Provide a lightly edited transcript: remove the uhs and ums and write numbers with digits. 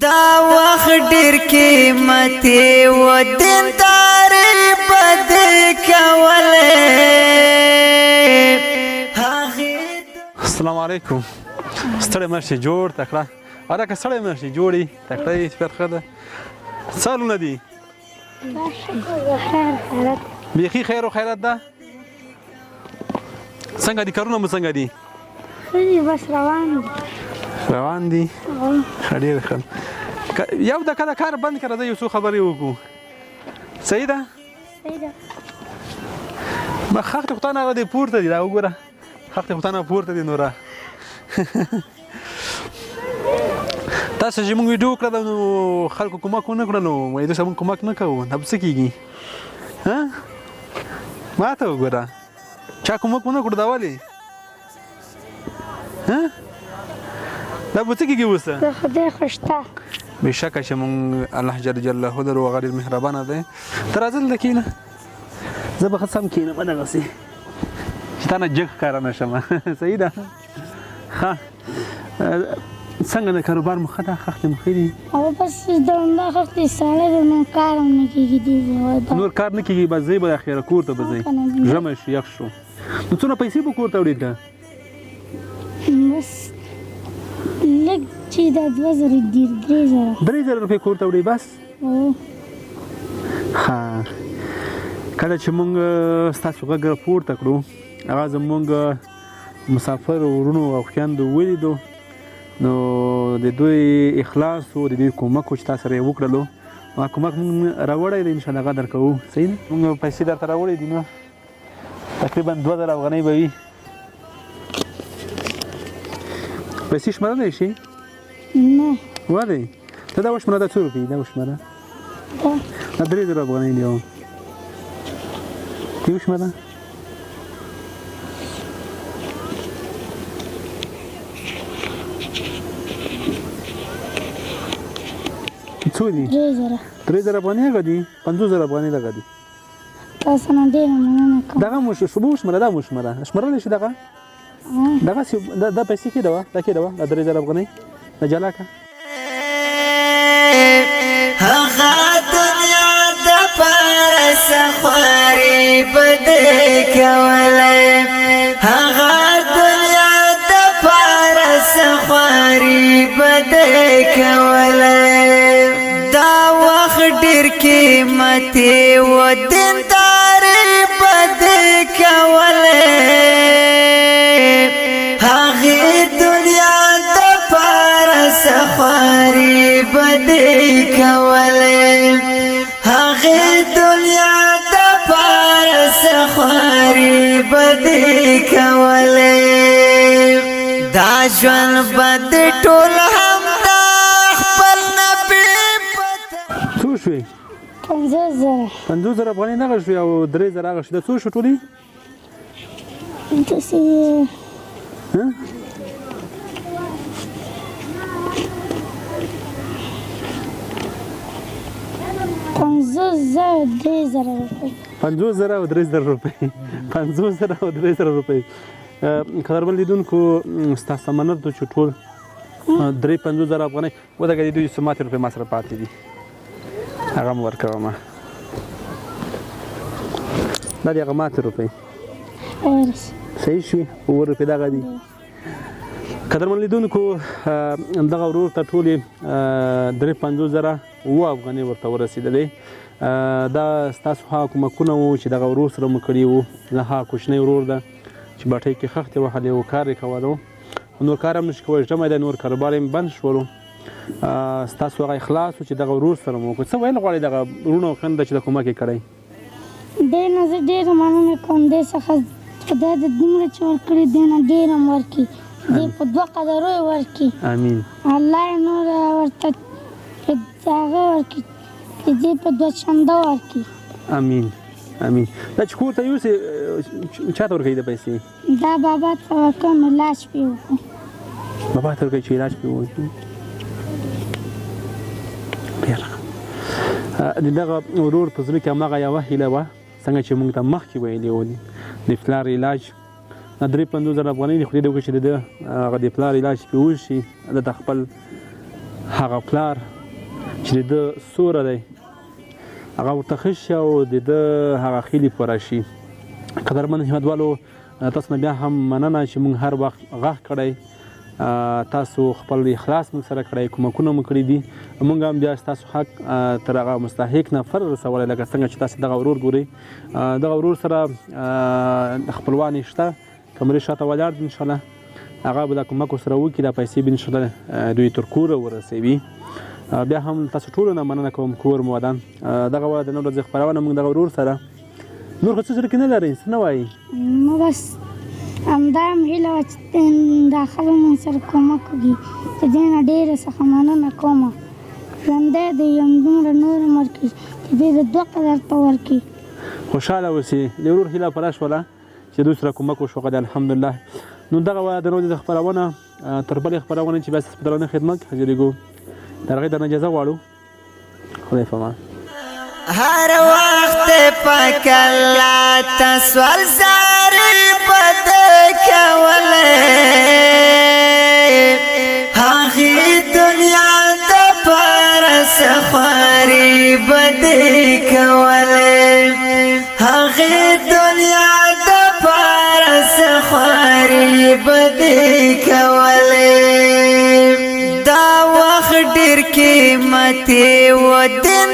دا وخت ډیر قیمتي و، دینداري بد کولې هغې. السلام علیکم، ستړی مه شې، جوړ تکړه هلکه، ستړی مه شې، جوړ یې تکړه یې، صفت ښه ده. څه حالونه دي؟ خیر خیرات. بیخي خیر او خیرات ده. څنګه دي کارونه مو، څنګه دي؟ ښه دي، بس روان دي. روان دي، ښه، ډېر ښه. یو دقیقه د کار بند کړه، زه یو څو خبرې وکړو. صحیح ده؟ صحیح ده. ما خښتې خو تا نه هغه دی پورته دي، دا وګوره، خښتې خو تا نه پورته دي. نوره تاسو چې موږ ویډیو کړه نو خلکو کومک ونه کړه، نو وایي داسې موږ کومک نه کوو، دا به څه کېږي؟ ها، ما ته وګوره، چا کومک ونه کړو، دا ولې؟ ها، دا به څه کېږي اوس؟ د خدای خو شته. بېشکه چې مونږ الله جل جلاله لرو، هغه ډېر مهربانه دی. ته راځه دلته کښېنه، زه به ښه سم کښېنم دغسې چې تا نه جګ ښکاره نه شم. صحیح ده. ښه، څنګه د کاروبار مو ښه ده؟ خښتې مو ښې دي؟ او بس د همدا خښتې سړی دی، نور کار هم نه کېږي دې. نور کار نه کېږي، بس ځئ به اخره کور ته به ځئ. ژمی شو، یخ شو، نو څومره پیسې به کور ته وړې ته؟ بس لږ چې دا 2000 دي، 3000. 3000 روپۍ کور ته وړې بس؟ ښه، کله چې مونږ ستاسو غږ راپورته کړو، هغه زمونږ مسافر ورونو او خویندو ولیدو، نو د دوی اخلاص او د دوی کومک چې تاسو سره یې وکړلو، هغه کومک مونږ راوړی دی، انشاءالله هغه درکوو. صحیح ده، مونږ پیسې درته راوړې دي، نو تقریبا 2000 افغانۍ به وي. پیسې شمېرلی شي؟ نه. ولې؟ ته دا وشمېره، دا څو روپۍ؟ دا وشمېره، دا 3000 افغانۍ دی. او ته وشمېره. څو دي؟ 3000. 3000 افغانۍ هغه دي، 50,000 افغانۍ دغه دي. تاسو نه ډېره مننه کوم. دغه مو شو وشمېره، دا مو شمېره، شمېرلی شي؟ دغه دغه دا پیسې کېده وه، دا کېده وه، دا 3000 افغانۍ دا جلا که. هغه دنیا د پاره خواري بد کولای، هغه دنیا د پاره خواري بد کولای. دا وخت ډیر قیمتي و، دینداري بد کولای. هغه دنیا د پاره خواري بد کولای، هغه دنیا د پاره خواري بد کولای. دا ژوند بد ټول هم دا خپل نبی. څو شوې؟ 50,000. 50,000 افغانۍ دغه شوې او 3000 هغه شوې، دا څو شو ټولې؟ داسې. ها، 50,000 3000 روپۍ. 50,000 او 3000 روپۍ، 50,000 او 3000 روپۍ. قدرمن لیدونکو، ستاسو مننه چې ټول 53,000 افغانۍ ودغه د دوی څه ماتې روپۍ ما سره پاتې دي، هغه هم ورکوم. دا دي هغه ماتې روپۍ. صحیح شوې، 7 روپۍ دغه دي. قدرمن لیدونکو، دغه ورور ته ټولې 53,000 اووه افغانۍ ورته ورسېدلې. دا ستاسو هغه کومکونه وو چې دغه ورور سره مو کړي وو. دا هغه کوچنی ورور ده چې بټۍ کې خښتې وهلې او کار یې کولو، نور کار هم نشي کولی، ژمی دی، نور کاروبار یې بند شولو. ستاسو هغه اخلاص و چې دغه ورور سره مو وکړو. څه ویل غواړئ دغه وروڼو او خویندو چې د کومک یې کړی؟ دې نه زه ډېره مننه کوم. دې څخه خدای د دومره چې ورکړي، دې نه ډېر هم ورکړي، دې په دوه قدرو یې ورکړي. امین. الله یې نور ورته هغه ورکړي، دې په دوه چنده ورکړي. امین امین. دا چې کور ته یوسې، چا ته ورکوي دا پیسې؟ دا بابا ته ورکوم، علاج پرې وکړو. بابا ته ورکوي چې علاج پرې وکړي. ډېر ښه. د دغه ورور په زړه کې هماغه یوه هیله وه، څنګه چې موږ ته مخکې ویلي وو، د پلار علاج. دا 53,000 افغانۍ دي، خدای دې وکړي چې د ده هغه د پلار علاج پرې وشي، ده ته خپل هغه پلار چې د ده سوره دی هغه ورته ښه شي او د ده هغه خیلې پوره شي. قدرمن هیوادوالو، تاسو نه بیا هم مننه چې موږ هر وخت غږ کړی، تاسو خپل اخلاص موږ سره کړی، کومکونه مو کړي دي. موږ هم بیا ستاسو حق تر هغه مستحق نفر رسولی، لکه څنګه چې تاسو دغه ورور ګورئ. دغه ورور سره خپلوان یې شته، کمرې شاته ولاړ دي، انشاءالله هغه به دا کومک ورسره وکړي، دا پیسې به انشاءالله دوی تر کوره ورسوي. بیا هم تاسو ټولو نه مننه کوم، کور مو ودان. دغه وه د نن ورځې خپرونه موږ دغه ورور سره. نور خو څه زړه کې نه لرئ، څه نه وایي؟ نو بس همدا هم هیله وه چې دا خلک مونږ سره کومک وکړي، د دې نه ډېره څخه مننه کوم. ژوندی دی یم، دومره نور هم ورکړي چې دې د دوه قدر ته ورکړي. خوشحاله اوسې. د ورور هیله پوره شوله چې دوی سره کومک وشو، غدي الحمدلله. نو دغه وه د نن ورځې خپرونه، تر بلې خپرونې چې بیا ستاسو په درنه خدمت کې حاضرېږو، تر هغې درنه اجازه غواړو. خدای په امان. هر وخت پاک الله ته سوال زاري بد کولې، هغې دنیا د پاره سخواري بد کولې، هغې دنیا د پاره سخواري بد کولې. دا وخت ډیر قیمتي و، دین